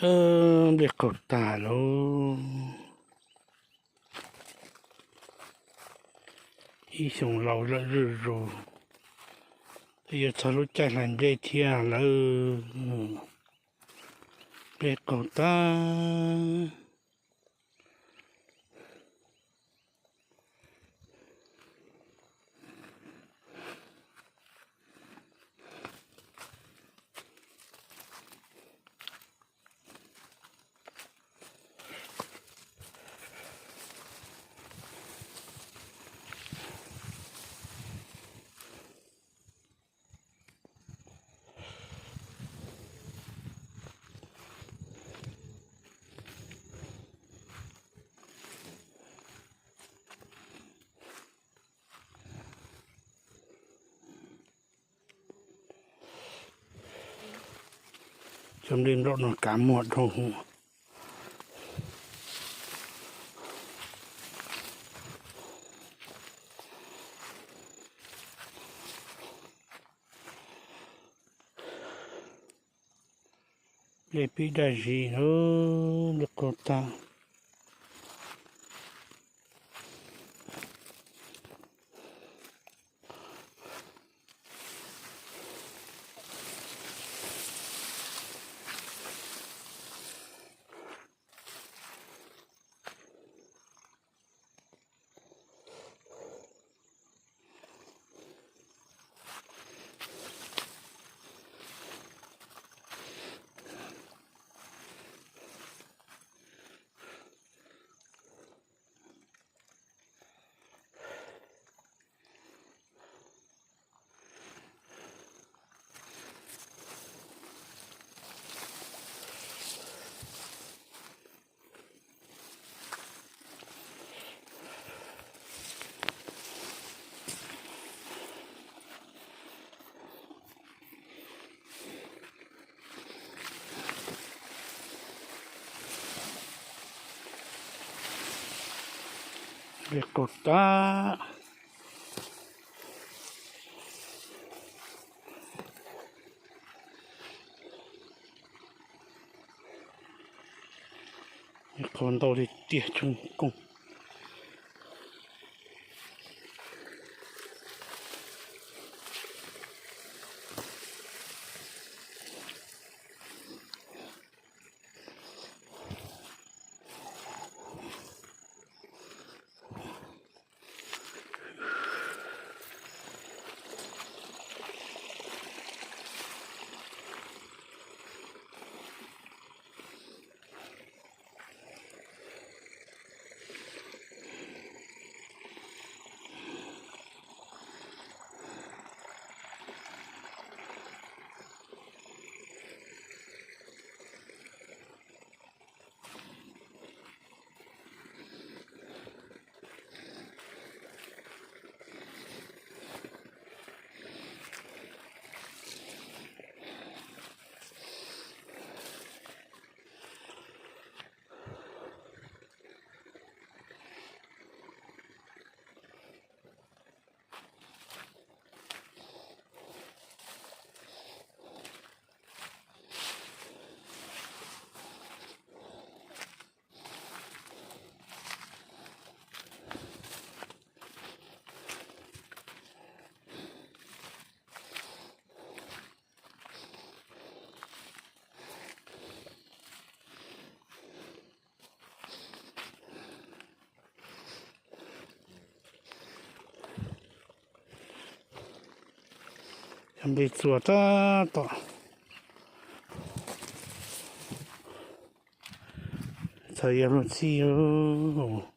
Nplej qaug tag lauj. Ib xyoo laus lawm zuj zus, twb yuav txog lub caij hlais nplej thiab lawm. Nplej qaug tag. Cov nplej nplaum no kav muag dhau hwv. Nplej pib daj zis, nplej qaug tag. Nplej qaug tag. Qaug ntau li tiag tsoom koog. Cov nplej txuas tab tom txhawv yuav luag txhij.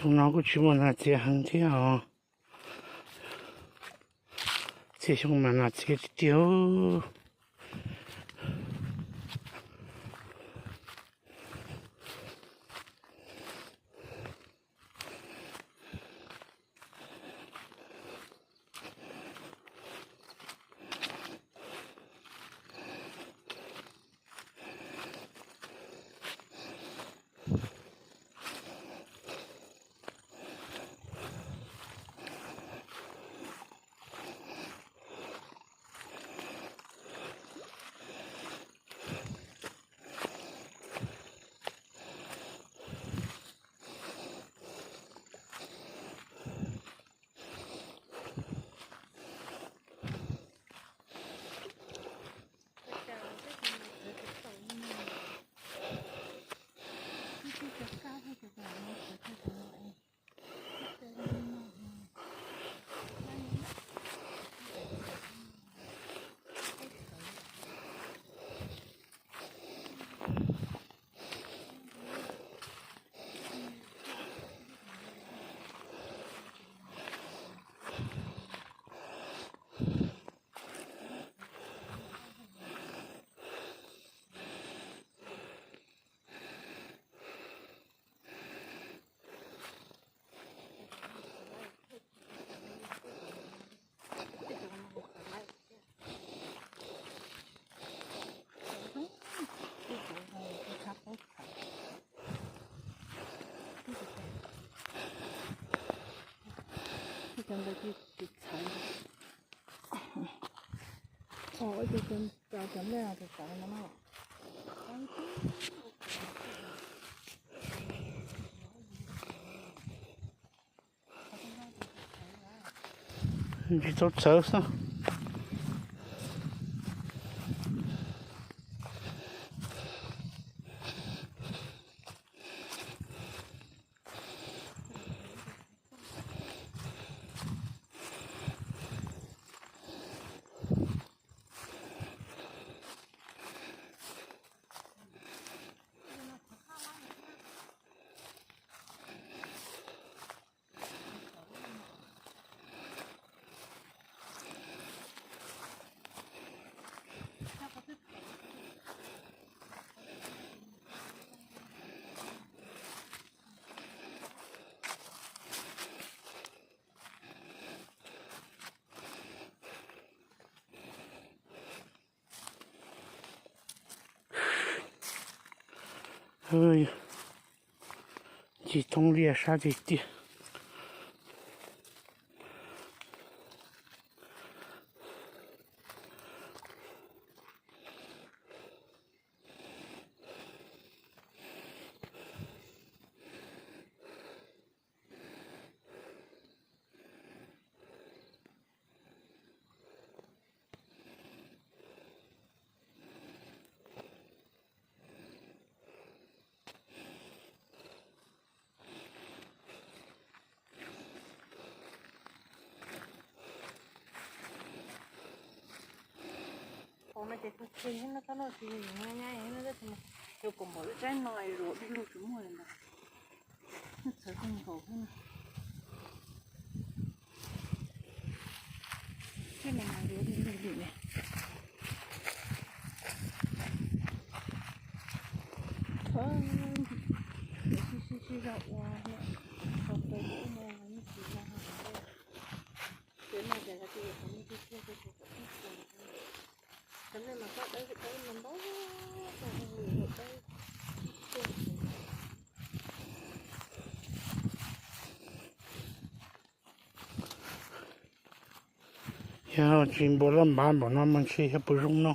No kuj tsis muaj nas txiav heev thiab os. Txhia xyoo mas nas txiav tiag tiag. Tsis tau txawv xwb. Ci thoob liaj sab tiag tiag. Qhov no ces txog txhia no, txhob noj tsis nyab nyab no, yuav pom npaum lub tsaib no zuav du lug tsis muaj li ntawd. Txhawv kawg nkaus thiab no. Tsaib no mas zuav du lug dim ne. Sib sib sib zog ua, tau tau ub no yeej tsis zog. Ces no ces qhov twg yuav qhov muag tiag tiag ces kom tib tug. Cov nej mas txoj dawb dawb no ntau, dawb. Yog tsis npua loj npav npaum no mas ntshe yog puas zoo no.